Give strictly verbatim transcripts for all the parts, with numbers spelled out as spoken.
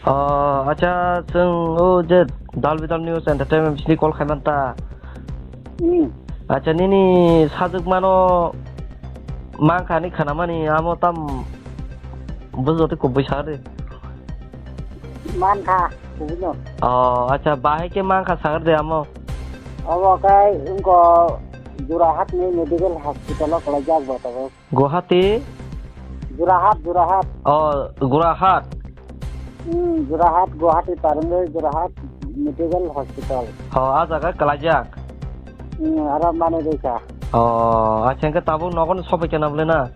O, acha, chwng o je Dal Bidal News Entertainment bisini call khaiman ta. Hmm. Acha, nini sajwk mano mankha ni khanamani amo tam bujoti kubui sa de. Mankha, kubui no. O, acha, bahai ke mankha sagar de amo. Obo kai wngko Jorahat ni medical hospital o kwlaijak bo tabuk. Guwahati? Jorahat, Jorahat. O, Jorahat. Hmm, Jorahat, Guwahati parwngwi Jorahat Medical Hospital. O, a jaga kwlaijak? Hmm, aro manwi rwkha. O, acha, hwnkhe tabuk nogo sopai khe na bwle na?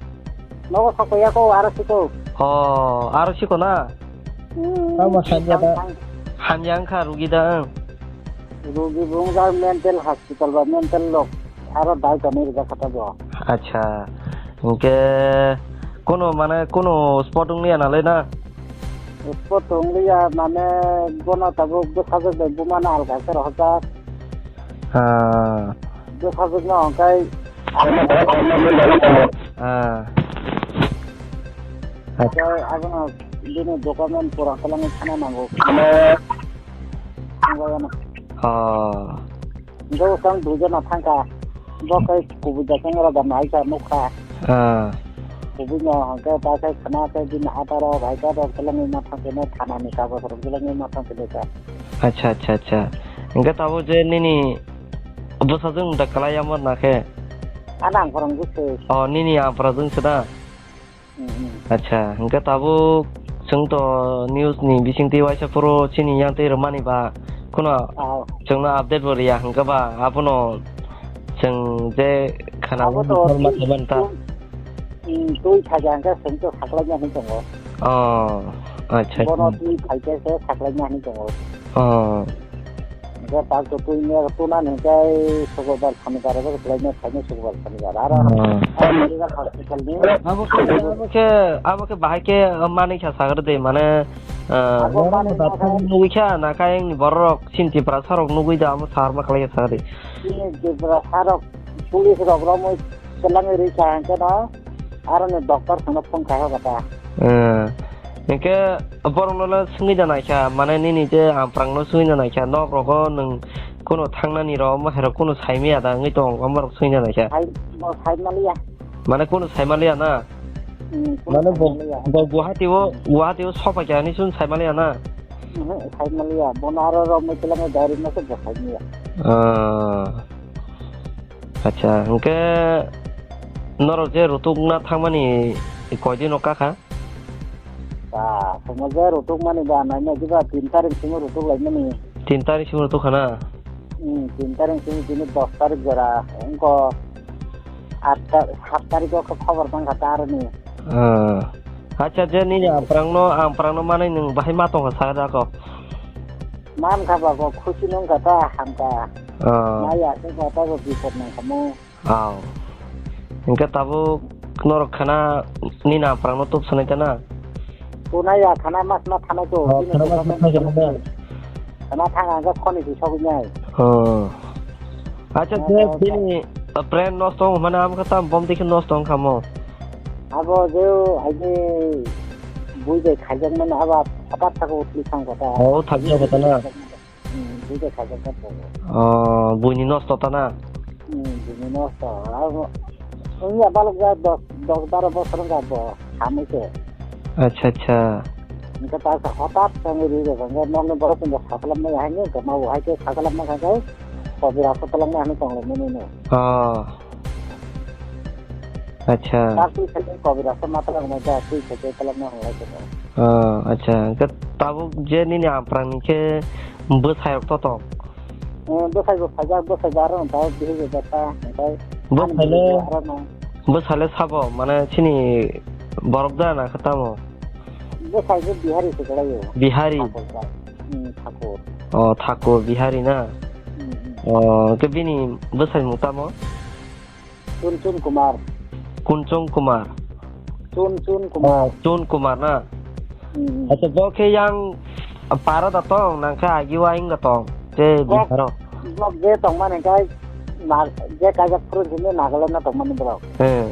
Nogo sopai ya ko, aro siko. O, aro siko na? Hmm, tamo hamya da. Hamya wngkha rugi da, ang. Rugi bo wngkha mental hospital ba mental lok. Aro dai tonwi rijak kha tabuk. Acha. Hwnkhe kuno mane kuno spot wng liya nalai na? Spot wng liya mane bono tabuk bwsajwk bai bumano alka khe rohorjak. Ah. Bwsajwkno hwnkhai. Ah. Acha. Hwnkhai abono bini document pura kwlangwi thana nango. Wngwi ano. Oh. Hwnkhe bwsang duijan no thangkha. Bo khe kubui da khe oro da naikha nukha. Ah. Kubui no hwnkhe ta khe khna khe bini ataro bai ta rok telengwi ma thangkhe no thana ni kagoj rok telengwi ma thangkhe de kha. Acha, acha, acha. Hwnkhe tabuk je nini bwsajwk da kwlai ya ma na khe? Ano ang phwrwngwi se. Oh, nini ampra jwng se da? Hmm, hmm. Acha, hwnkhe tabuk chwng to news ni bisingtwi waisa phuru chini yang twi rwmani ba, kuno Oh. Chwngno update bo riya, hwnkhe ba abono chwng je khana Abo to ma twi, khaimani ta. Twi, hmm, twi khaja hwnkhe chwng to saklaina hinwi tongo. Oh, acha, Bono acha. Twi khaikhe se saklaina hinwi tongo. Oh. Hwnkhe tak to twi ne tuna hwnkhe sukurbar sanibar bo khlaina khaina sukurbar sanibar. Aro Hmm. Hospital ni Abo khe, abo khe, abo khe bahai khe manwi kha sagri de, mane, ah, Abo norok manwi no kha. Nugwi kha na kha, yang ni borok rok sin Tiprasa rok nugwi da amo sar ma khlai kha sagri. Chini Tiprasa rok police rok romwi kwlangwi rwi kha hwnkhe no. Aro ni doctor phano phone khai hoka ta. Eh, hwnkhe borok no le swngwi da naikha, mane nini je amprang no swngwi da naikha, nok rogo nwng kuno thangnani rok, omo hai rok kuno sai maya da wngwi tong, omo rok swngwi da naikha. Sai, bo sai maliya. Mane kuno sai maliya na? Hmm, kuno Mane sai bo, maliya. Bo Guwahati o, Guwahati o sopa khe ani chwng sai maliya na? Mhm, sai maliya. Bono aro rok mui twlangwi diary no se bo sai maliya. Ah. Acha, hwnkhe norok je rutukna thangmani koi din o kakha? Ba, somo je rutukmani ba, naina jiba tin tarik simi rutuk laimani. Tin tarik simi rutuk khana? Hmm, tin tarik simi tini dos tarik jora, wngkha aat ta-, sat tarik o khe khobor tangkha ta aroni. Ah. Acha, je nini amprang no, amprang no manwi nwng bahai ma tongkha sa da ko? Man kha ba ko, khusi nung kha ta, ham kha. Ah. Maya khe kha ta ko bipot nang kha mo. Aw. Hwnkhe tabuk norok khana nini amprang no tubsanai ta na? Tunai ya khana mas ma thanai ko. Oh, bini khana mas ma thanai ko. Khana thang ang khe khoni si sogwi nai. Oh. Acha, khana je thang bini, uh, brain nosto wng mane amo khe tam bom dikhe nosto wng kha mo. Abo je aini bui bai khaijak mani abo hothat saka utli thang kota. Oh, thang kota na. Hmm, buibai khaijak kha bo. Oh, buini nosto ta na? Hmm, buini nosto. Abo wngya balok ya dos, dos baro bosor wngkha bo hamwi se. Acha, acha. Hwnkhe ta sa hothat wngwi ri rw, hwnkhe nokni borok wngkha saklam nai haino, hwnkhe ma bo hai khe saklam ma kha khe, kobira saklam ma hinwi tong lai mani no. Oh. Acha. Ta twi khaikhe kobirasa ma twlangna ja, twi khaikhe twlangna hwnlai khe. Oh, acha. Hwnkhe tabuk je nini amprang ni khe bwsai rok to tong? Eh, bwsai bo phaijak, bwsai bo aro ta bihik bo bwsa, hwnkhe bwsai ani le, bihik bo aro no. Bwsai le sabo, mane chini borok da na khe tamo? Bwsai bo Bihari se kwlaio. Bihari? Thakur ba. Hmm, Thakur. Oh, Thakur Bihari na? Hmm, hmm. Oh, hwnkhe bini bwsai mung tamo? Kunchun Kumar. Kunchun Kumar. Chun Chun Kumar. Oh, Chun Kumar na? Hmm. Acha, bo khe yang para da tong, nang khe agi wa ing da tong, je Biharo. Bok je tong mani kai, na, je kaijak phuru sini Nagaland na tong mani borok. Hmm.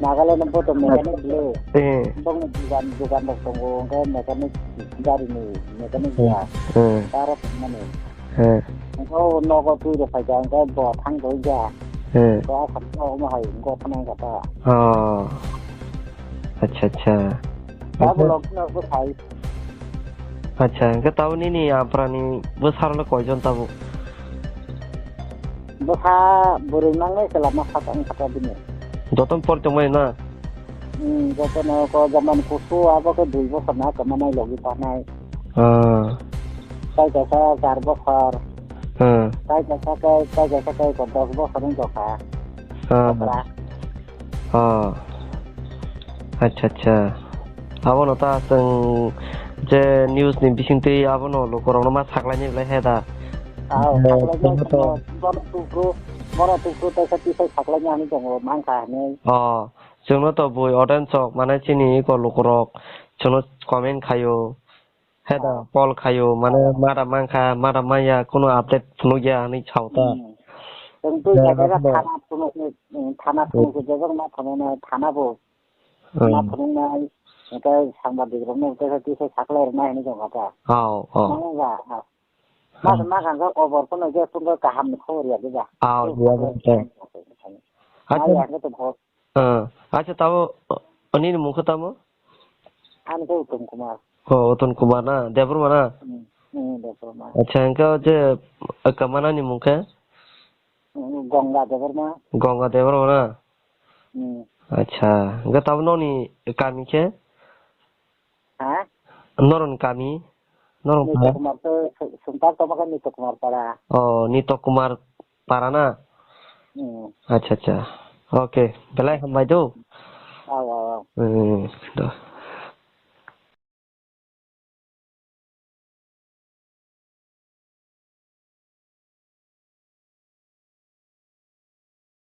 Nagaland o boto mechanic le. Eh. Bokni dugan, dugan rok tongo, hwnkhe mechanic gari ni mechanic ya. Eh. Taro tongmani. Eh. Hwnkhe o nogo twi rok phaikha, hwnkhe bo thang doi ja. Eh. Hwnkhe a khatno omo hai hwnkhe thang kha ta. Oh. Acha, acha. Tabuk lok no bo sai. Acha, hwnkhe tabuk nini amprani bwsarok le koijon tabuk? Bwsa bwrwi mangnai se lama saka wng kha bini. Jotono pori tongmani na? Hmm, jotono ko jaman kusu abo khe dui bosor na kwmanai logi tanai. Ah. Tai kaisa char bosor. Hmm. Tai kaisa khe, tai kaisa khe ko dos bosor wng tongkha. Ah. Okra. Oh. Acha, acha. Abono ta chwng je news ni bisingtwi abono lukurokno ma saklaini belai he da. Ah, eh, saklaini tongma to. Bono tubru, bono tubru teisa tisai saklaini hinwi tongo, mankha hinwi. Oh, chwngno to bui audience rok mane chini eko lukurok chwngno comment khaio. Heda, ah, call khaio, mane mada mankha, mada manya, kuno update phunukya hinwi sao ta. Hmm. Chwng twi eh, khe bebak abono. Thana phunukni, hmm, thana hmm. Phunukni bebak ma phunuknai, thana bo hmm. Ma phunuknai, hwnkhe sangbadik rokno hwnkhe kisa saklai rwna hinwi tongkha ta. Oh, oh. Mano ba, ah. Hmm. Mas ma kha khe kobor phano je phunukhe kaham ni khobor ya de ba. Oh, ya ba ta. Ai, acha. Ang to bhot. Ah, acha, tamo, o, nini mung khe tamo? Ani khe Uttom Kumar. Oh, Uttom Kumar na? Debbarma na? Hmm, hmm, Debbarma. Acha, hwnkhe o je, eh, kwmana ni mung khe? Hmm, Gonga Debbarma. Gonga Debbarma na? Hmm. Acha, hwnkhe tamo noni kami khe? Ha? Noroni kami? Norok Nito Kumar to su-, sungkar tongma khe Nito Kumar para. Oh, Nito Kumar para na? Hmm. Acha, acha. Okay, belai hambai do. Aw, aw, aw. Hmm, do.